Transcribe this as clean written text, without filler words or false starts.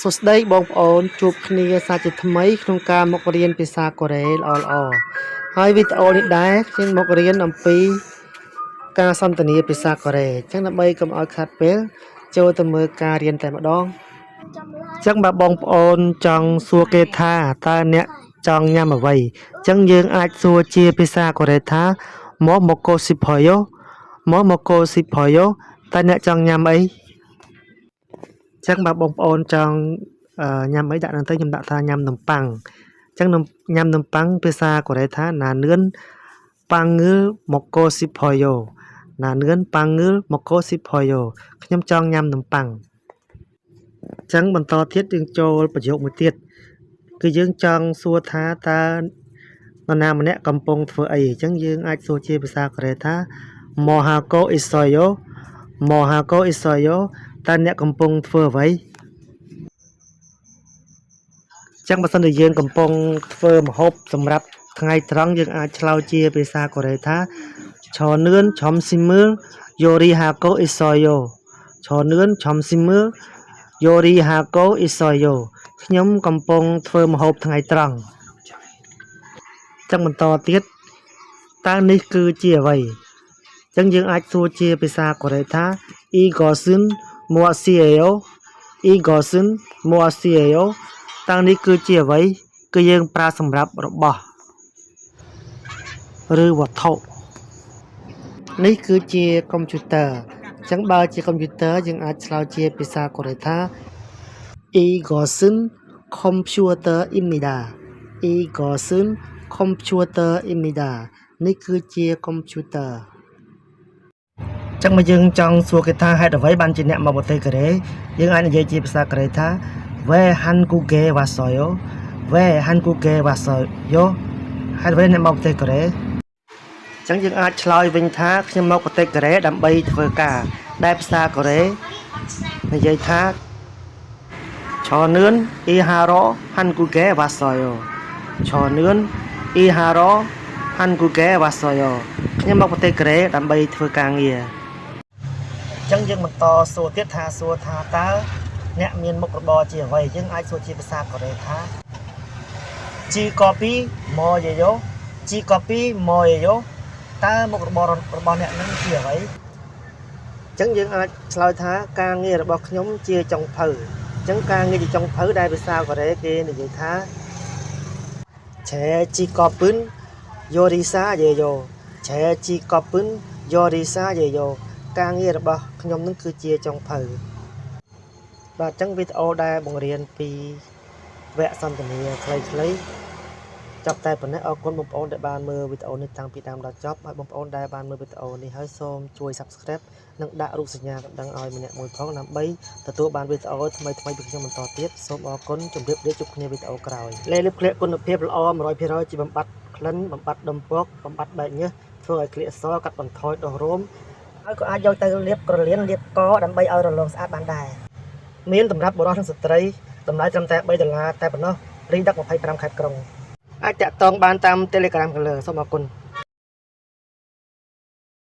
សួស្តីបងប្អូនជួបគ្នាសាជាថ្មីក្នុងការមករៀនភាសាកូរ៉េល្អៗហើយវីដេអូនេះដែរខ្ញុំមករៀនអំពីការសន្ទនាភាសាកូរ៉េអញ្ចឹងដើម្បីកុំឲ្យខាត់ពេលចូលទៅមើលការរៀនតែម្ដងអញ្ចឹងបើបងប្អូនចង់សួរគេថាតើអ្នកចង់ញ៉ាំអ្វីអញ្ចឹងយើងអាចសួរជាភាសាកូរ៉េថា뭐 먹고 싶어요? 뭐 먹고 싶어요? តើអ្នកចង់ញ៉ាំអី អញ្ចឹងបើបងប្អូនចង់អឺញ៉ាំអីដាក់ហ្នឹងទៅខ្ញុំដាក់ថាញ៉ាំនំប៉័ងអញ្ចឹងនំញ៉ាំនំប៉័ងភាសាកូរ៉េថា나는 빵을 먹고 싶어요. 나는 빵을 먹고 싶어요. ខ្ញុំចង់ញ៉ាំនំប៉័ងអញ្ចឹងបន្តទៀតយើងចូលប្រយោគមួយទៀតគឺយើងចង់សួរថាតើនរណាម្នាក់កំពុងធ្វើអីអញ្ចឹងយើងអាចសួរជាភាសាកូរ៉េថា뭐 하고 있어요? 뭐 하고 있어요? តើអ្នកកំពុងធ្វើអ្វី ចឹងបើសិនជាយើងកំពុងធ្វើម្ហូបសម្រាប់ថ្ងៃត្រង់យើងអាចឆ្លើយជាភាសាកូរ៉េថា저는 점심을 요리하고 있어요. 저는 점심을 요리하고 있어요. ខ្ញុំកំពុងធ្វើម្ហូបថ្ងៃត្រង់ចឹងបន្តទៀតតើនេះគឺជាអ្វីចឹងយើងអាចសួរជាភាសាកូរ៉េថា 이것은 무엇이에요? 이것은 무엇이에요? តើនេះគឺជាអ្វីគឺយើងប្រើសម្រាប់របស់ឬវត្ថុនេះគឺជាកុំព្យូទ័រអញ្ចឹងបើជាកុំព្យូទ័រយើងអាចឆ្លើយជាភាសាកូរ៉េថា 이것은 컴퓨터입니다. 이것은 컴퓨터입니다. នេះគឺជាកុំព្យូទ័រអញ្ចឹងមកយើងចង់សួរគេថាហេតុអ្វីបានជាអ្នកមកប្រទេសកូរ៉េយើងអាចនិយាយជាភាសាកូរ៉េថា 왜 한국에 왔어요? 왜 한국에 왔어요? ហេតុអ្វីអ្នកមកប្រទេសកូរ៉េអញ្ចឹងយើងអាចឆ្លើយវិញថាខ្ញុំមកប្រទេសកូរ៉េដើម្បីធ្វើការដែលភាសាកូរ៉េនិយាយថា 저는 일하러 한국에 왔어요. 저는 일하러 한국에 왔어요. ខ្ញុំមកប្រទេសកូរ៉េដើម្បីធ្វើការងារអញ្ចឹងយើងបន្តសួរទៀតថាសួរថាតើអ្នកមានមុខរបរជាអ្វីយើងអាចសួរជាភាសាកូរ៉េថា 직업이 뭐예요? 직업이 뭐예요? តើមុខរបររបស់អ្នកនឹងជាអ្វីអញ្ចឹងយើងអាចឆ្លើយថាការងាររបស់ខ្ញុំជាចុងភៅអញ្ចឹងការងារជាចុងភៅដែលភាសាកូរ៉េគេនិយាយថា제 직업은 요리사예요. 제 직업은 요리사예요. ការងាររបស់ខ្ញុំនឹងគឺជាចុងភៅបាទអញ្ចឹងវីដេអូដែលបង្រៀនពីវគ្គសន្ទនាខ្លីៗចប់តែប៉ុណ្ណេះអរគុណបងប្អូនដែលបានមើលវីដេអូនេះតាំងពីដើមដល់ចប់ហើយបងប្អូនដែលបានមើលវីដេអូនេះហើយសូមជួយ Subscribe និងដាក់រូបសញ្ញាកណ្ដឹងឲ្យម្នាក់មួយផងដើម្បីទទួលបានវីដេអូថ្មីៗពីខ្ញុំបន្តទៀតសូមអរគុណជម្រាបលាជួបគ្នាវីដេអូក្រោយឡេលាបក្លៀកគុណភាពល្អ100%ជាបំបត្តិក្លិនបំបត្តិដុំពកបំបត្តិបែកញើសធ្វើឲ្យក្លៀកសកាត់បន្ថយដុះរោមហើយក៏អាចយកទៅលាបក្រលៀនលាបកដើម្បីឲ្យរលោងស្អាតបានដែរមានសម្រាប់បុរសនិងស្ត្រីតម្លៃត្រឹមតែ3ដុល្លារតែប៉ុណ្ណោះរីដឹក25ខេត្តក្រុងអាចតាក់ទងបានតាម Telegram ខាងលើសូមអរគុណ។